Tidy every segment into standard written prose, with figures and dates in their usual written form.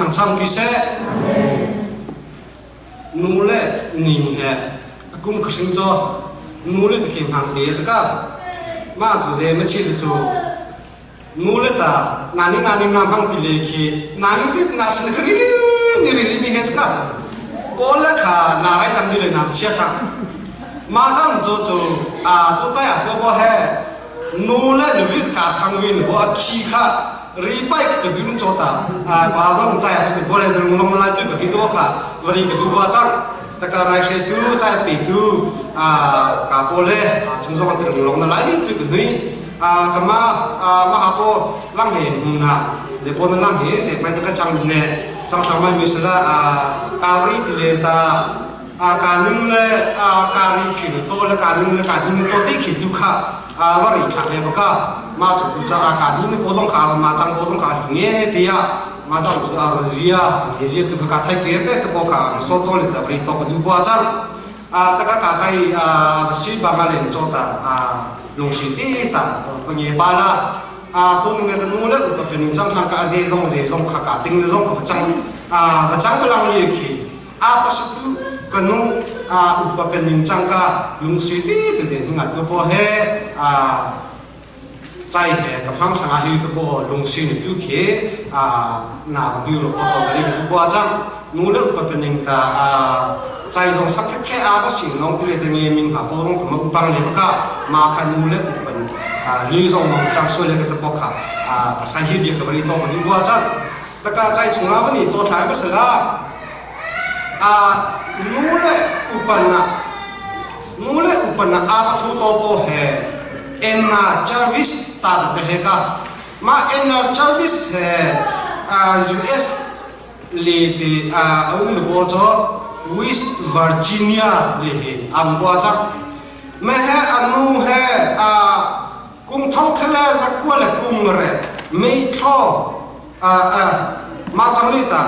thang cham ki seh. Nu le ning he kum ka hring cho nu le tikhi hmang te chaka ma chu ze ma chi chu nu le ta nani nani na hmang ti le khi nani ti na chin ka rili ni rili mi he chaka paul le kha na rai dam di le nam chia kha ma chang cho chu a tu ta ya to bo he nu le nu vi ka sang vi nu bo a khi kha ri pai ka du cho ta a kwa zong chai a bo le rung long la tu ka bi do kha vari ka du ba chang ta ka rai she tu chai pe tu a ka po le chung zong ti rung long na lai tu ka nui a kama a ma ha po lang he nu na je po na lang he je mai ka chang ne chang sang mai mi sala a ka ri ti le ta a ka ning le a ka ri khi to le ka ning le ka ning to ti khi tu kha a va ri thak le baka ma chu tu cha a ka ning po dong kha ma chang po dong kha nge ti ya ma chang chu a zia he zia tu ka thai te pe te po ka so to le ta ri to ka du bua chang a ta ka ka chai a si ba ma len cho ta a lung si ti ta pa nge pa la a tu ning le nu le u pa pe ning chang thang ka ze zong ze zong kha ka ting le zong kha chang a ba chang pa lang li khi a pasatu kanu a upa pen ning changka lungsui ti ti zen hinga tu po he a chai he ka phang thanga hi tu po lungsui ni tu khi a na ba ni ro po cho ka ri ka tu po chang nu le upa pen ning ta a chai zong sak khe khe a ka sing nong ti le te nge min ha po long tu ma upang le ka ma kha nu le upan a li zong nong chang so le ka tu po kha a ka sai hi bi ka bari to ka ni bua chang taka chai chung la ni to thlai masala a nu le upanna nu le upanna a ka thu to po he enna Jarvis ta te he ka ma enna Jarvis he US le te a aung le bo cho West Virginia le he am bo cha me he anu he a kum thong khale zakua le kum re mei thlo mah cang li ta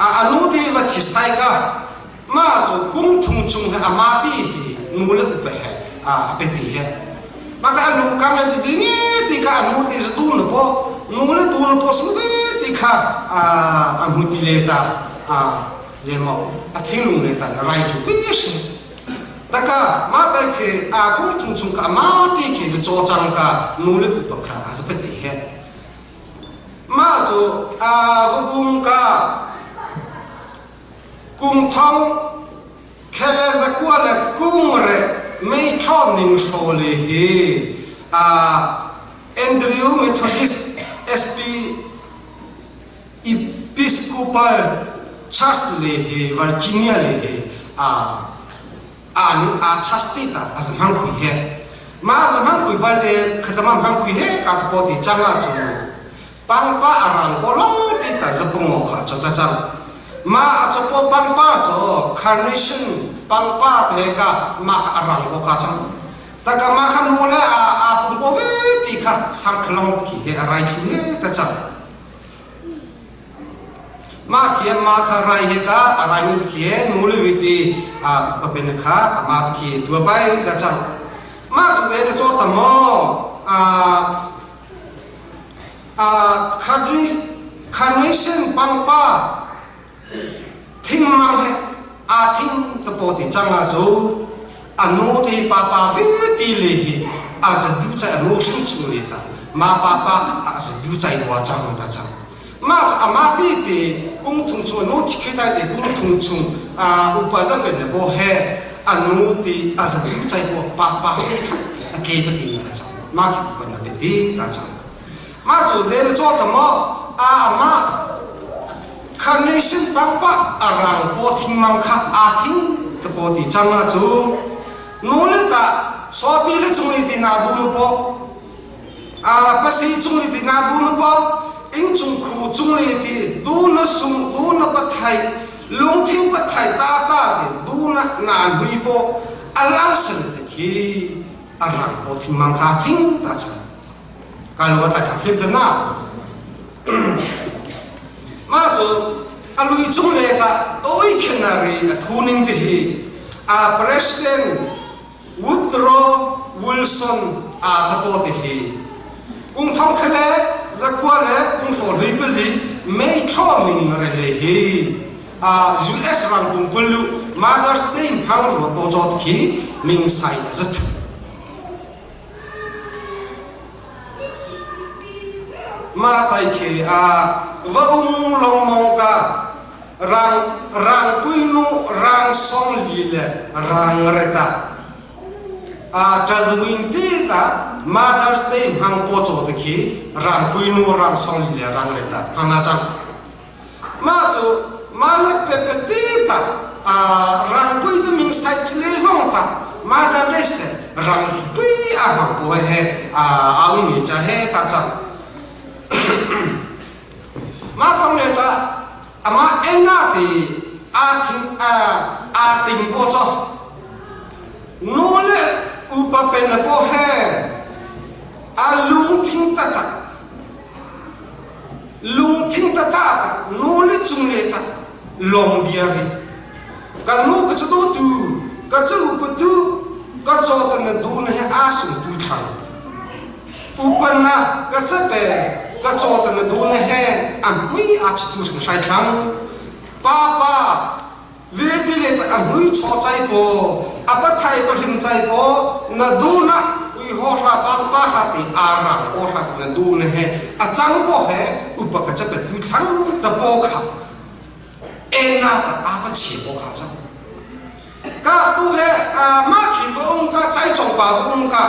a anu ti va thi sai ka ma cu kum thum chung he ama ti hi nu le upa he a pe ti he ma ka anu kam le ti ni ti ka anu ti zu tu na po nu le tu na po su ti kha a a mu ti le ta a zemo a thinglung le ta rai chu pi shi taka ma kai khi a kum chung chung ka ma ti khi cho chang ka nu le upa kha a pe ti he Mah cu aa va um ka kum thong khele zakua le kung re meithlaw ning hraw le hi Andrew Methodist SP Episcopal Church le hi Virginia le hi aa church ti ta a hmang khui he ma hmang khui ba je khatama hmang khui he ka thapo ti changa chu pangpa aran ko long ti ta zapungo kha cho cha chang ma a chopo pangpa cho carnation pangpa te ka ma ka arang ko kha chang taka ma kha nu le a a pum ko ve ti kha sang khlong ki he arai thu he ta chang Mah thiam ma kha rai he ka a rai ning khi nu le vi ti a ka pen kha a ma khi tua pai za chang ma chu ze na cho ta mo a a carnation pangpa thing mang he a thing ka po ti chang a chu anu ti pa pa vi ti le hi a za du chai anu hrim chung le ta ma pa pa a za du chai wa chang ta chang mah cu amah ti ti kum thum chung nu thi khi tai ti kum thum chung a upa za pen le bo he anu ti a za tu chai bo pa pa ti kha a ke pa ti ta chang ma khi pa na pe ti ta chang ma cu ze na cho ta mo a ama carnation pang pa arang po thing mang kha a thing ta po ti chang a chu nu le ta so pi le chung ni ti na du nu po a pasi cung ni ti na du na po ingcung khu cung ni ti du na sung du na pathai lungthin pathai ta ta ti du na nan hui po alang san te khi arang po thing mang kha thing ta chan ka lo ta thang phim na ma chu alui chung le ta oi khenari a thu ning ti hi a president Woodrow Wilson aa thapaw ti hi kum thong khat le zakua le kum hraw hlui pali May thro ning re le hi US rangkung pulu Mother's Day hmang rua po chot khi ming sai zat. Ma tai khi a va ung long mong ka rang rang pui nu rang song li le rang reta a tazwin ti ta Mother's Day hmang po cho te khi rang pui nu rang song li le rang reta hmang a chang. Mah cu mah le pepeti tak rangpui cu ming sai thule zong tak Mother Day rangpui a hmang pu he a um mi ca he ta cang. Mah kong le ta amah enna ti aa thing aa ting po cho nu le upa pen na po he a lungthing taktak Lungthin tata nu le cung le tak lawng bia ri. Ka nu ka cu tu, ka cu upa tu, ka caw ta na du na he aa sung tu thlang. Upa na ka cape ka caw ta na du na he an mui a chu tu hring hrai thlang. Pa pa Vete le a mui chaw cai paw, a pathai pahling cai paw, na du na ui ho hra pang pa hra ti arang o hra na du na he a chang po he upa ka chape tu thlang ta po kha en na ta a pa chi po kha chang ka tu he a ma khi va ung ka chai chong pa va ung ka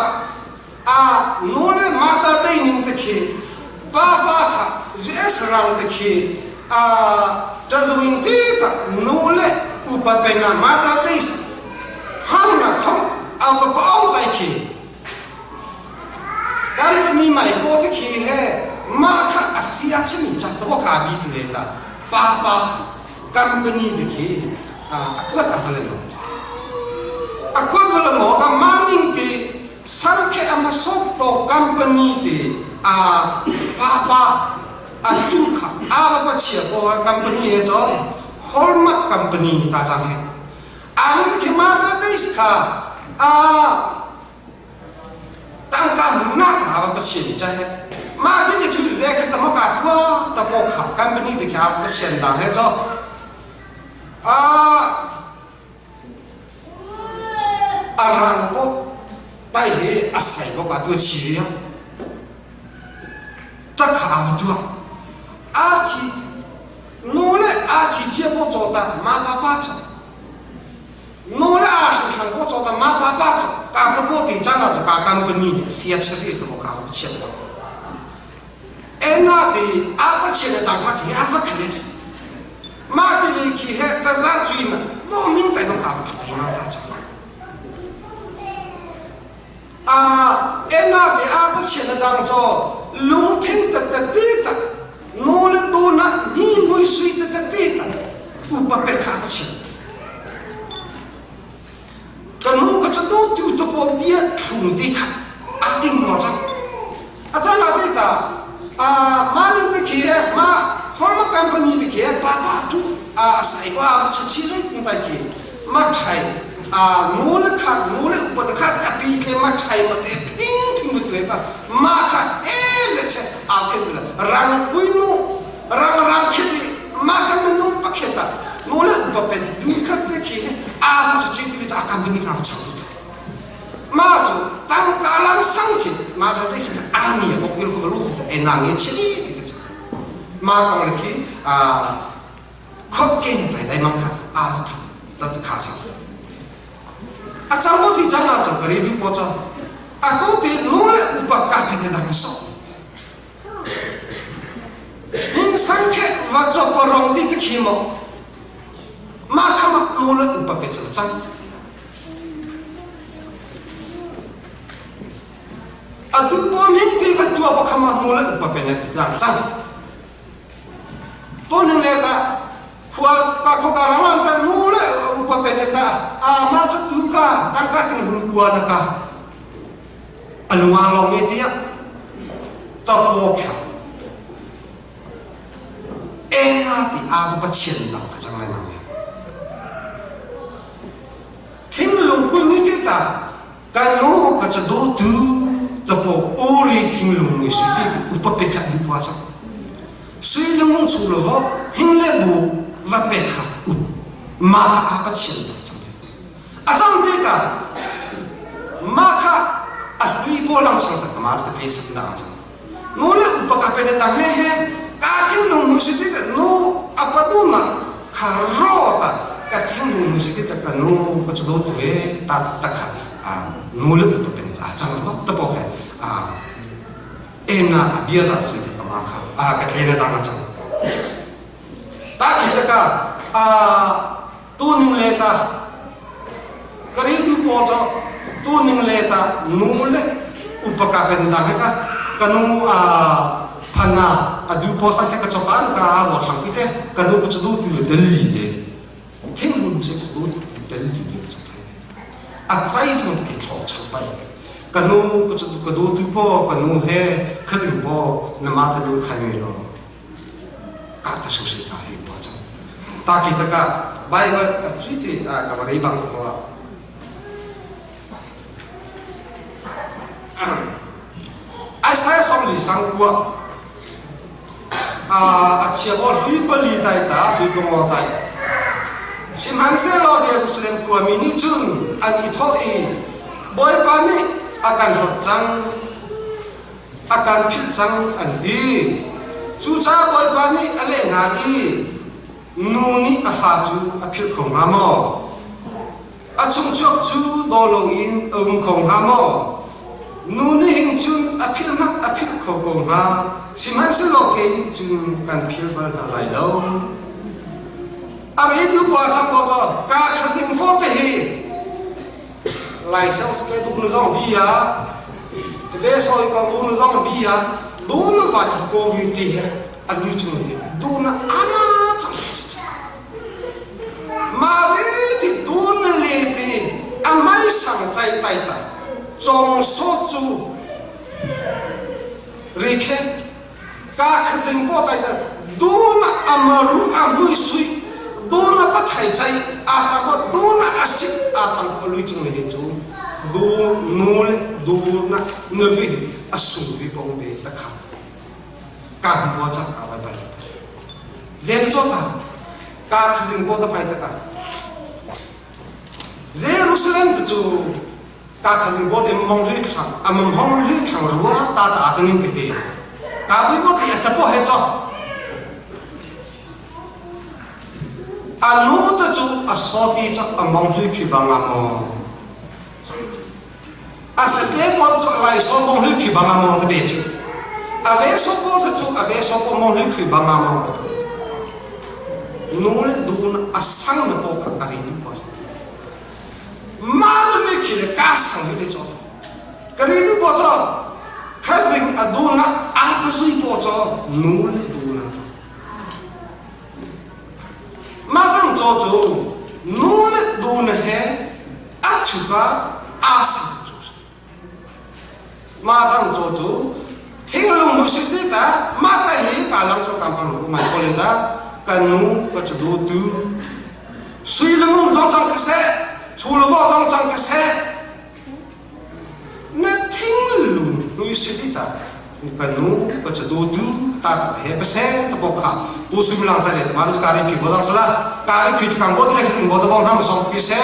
a nu le ma ta dei ning te khi pa pa kha US ram te khi a tazuin ti ta nu le upa pena mother days hang na khom a va pa ong tai khi company mai ko te khi he ma kha asi a chimi chak to kha bi ti le ta pa pa company te khi a kuat a vale no a kuat vale no ka maning ti Sarkhe ama sop to company te a papa a tu kha a va pachia ko company he cho hallmark company ta chang he an khi ma base kha a tangka na kha va pachia cha he ma ti ni khi ze kha chama ka thua ta po kha company te kha pachian dang he cho a A rang pawh tai hi a sai bawk ah tu a chi riang. Ṭak kha aa va tuah. Aa thi nu le aa thi cia paw caw ta ma pa pa cu. Nu le aa hranghlang paw caw ta ma pa pa cu. Ka ka paw ti cang ah cu ka company nih sia chari tu ka va chiat lo. Enna ti a va chiat le tang kha khi a va khalis. Mah timi khi he taza cui na no min tai dong ka va thai ma ta cha. A enna ti a va chiat le dang cho lungthin ta ta ti ta nu le tu na ni mui sui ta ta ti ta upa pe kha va chiat. Ka nu ka cu tu tu paw bia thlung ti kha a ting ko cang. A caan ah ti ta mah ning te khi mah Hallmark company te khi pa pa tu a sai ko a chachi rei tung tai khi ma thai a nu le kha nu le upa le kha a pi tle ma thai ma te phing phing bu tu ka ma kha e le che a phen le rang pui nu rang rang khit i ma kha minung pakhat ah nu le upa pen du khat te khi a cu chi ti a company kha chang tu ma cu tangka lang sang khi ma da dei a ni a bok ko lu e na nge chi ti ti ma kong le khi a khop ke ni tai dai mang kha a sa phat ta kha chang a chang bo ti chang a chu ka ri du po cho a tu ti nu le upa ka phen dang so Hmungsang khe va cawk rong ti te khi maw mah kha mah nu le upa pe cu cang. Atu pawl ning ti va tua pa kha mah nu le upa pe ne ti tlang cang. Tuning le ta khua ka khua ka rang an ta nu le upa pe ne ta a ma chu tu ka tangka ting hun kua na ka A lung aa lawm i tiah tapaw kha enga ti aa cu Pathian dang ka cang lengmang ve. Thinglung kun hi ti ta ka nu ka ca dawtu tapaw uri thinglung mui sui ti upa pe khat lu pa cang. Sui lung chu lo vo hing le bu va pe kha up ma kha a pathian ta chang a chang te ka ma kha a hlui po lang chang ta ma ka tle sak na chang nu le upa ka pe dang he he ka thil nung mu si ti nu apadu na kha ro ta ka thil nung mu si ti ta ka nu ka chu do tu ve ta ta kha a nu le upa pen a chang lo ta po he a ena a bia za sui ti ka ma kha a ka tle na dang a chang ta khi ka a tu ning le ta kari du po cho tu ning le ta nu le upaka pen dang ka kanu a phana adu po sang ka chokan ka a zo thang pi te kanu ko chu du tu tel li le thing mun se du tel li le chu thai a chai chung ke thlo chang pai kanu ko chu ka du tu po kanu he khazing po nama ta lu khai me lo ka ta shu shi ka he po chang ta ki ta ka bible a chui ti a ka rei bang ko Isaiah song li sang kua a chia bo hlui pali tai ta hlui ko tai sihmanhsehlaw Jerusalem khuami nih cun an i thawh i Bawipa nih a kan hlawt cang a kan philh cang an ti. Cucaah Bawipa nih a leh hna i nu nih a fa cu a philh kho hnga maw? A chungchuak cu daw loin a um kho hnga maw? Nu nih hin cun a philh hmanh a philh kho ko hnga, sihmanhsehlaw kei nih cun kan philh bal hna lai lo. A reitu pa cang ko ka khazing ho te hi Lai sang spe du nu zong bi ya ve soi ko du nu zong bi ya du nu vai ko vi ti he a lui chung hi du na ama chang ma ve ti du na le ti a mai sang chai tai ta chong so chu ri khe Ka khazing po tai ta duna amaru amui sui duna pathai chai a chang ko duna asik a chang ko lui chung ni chu du nul du na navi asung vi bong be ta kha ka bo chang ka ba ba ta zen cho ta ka khazing po ta pai ta ka Jerusalem chu ka khazing bo te mong hlui thlang a mong hong hlui thlang rua ta ta atangin te he ka bui bo te ta po he cho a nu te chu a so ti cho a mong hlui khi bang a mo a se te bo chu lai so mong hlui khi bang a mo te be chu a ve so bo te chu a ve so bo mong hlui khi bang a mo nu le du a sang na po kha a ri tu po Mah mi khi le ka sang le cho ka ri du po cho khazing a du na a pa sui po cho nu le du na cho ma chang cho chu nu le du na he a chu ka a sang chu Ma cang caw cu thinglung mu si ti ta mah ta hi ka lang cu ka hmang lu mai ko le ta ka nu ka cu du tu sui lung zong cang ka seh chu lu zong cang ka seh na thinglung nui si ti ta ka nu ka cu du tu ta ka he pa se ta bok kha tu sui lang sa le ma lu ka ri khi bo zang sala ka ri khi kang bo ti le khi sing bo ta bong ham song pi se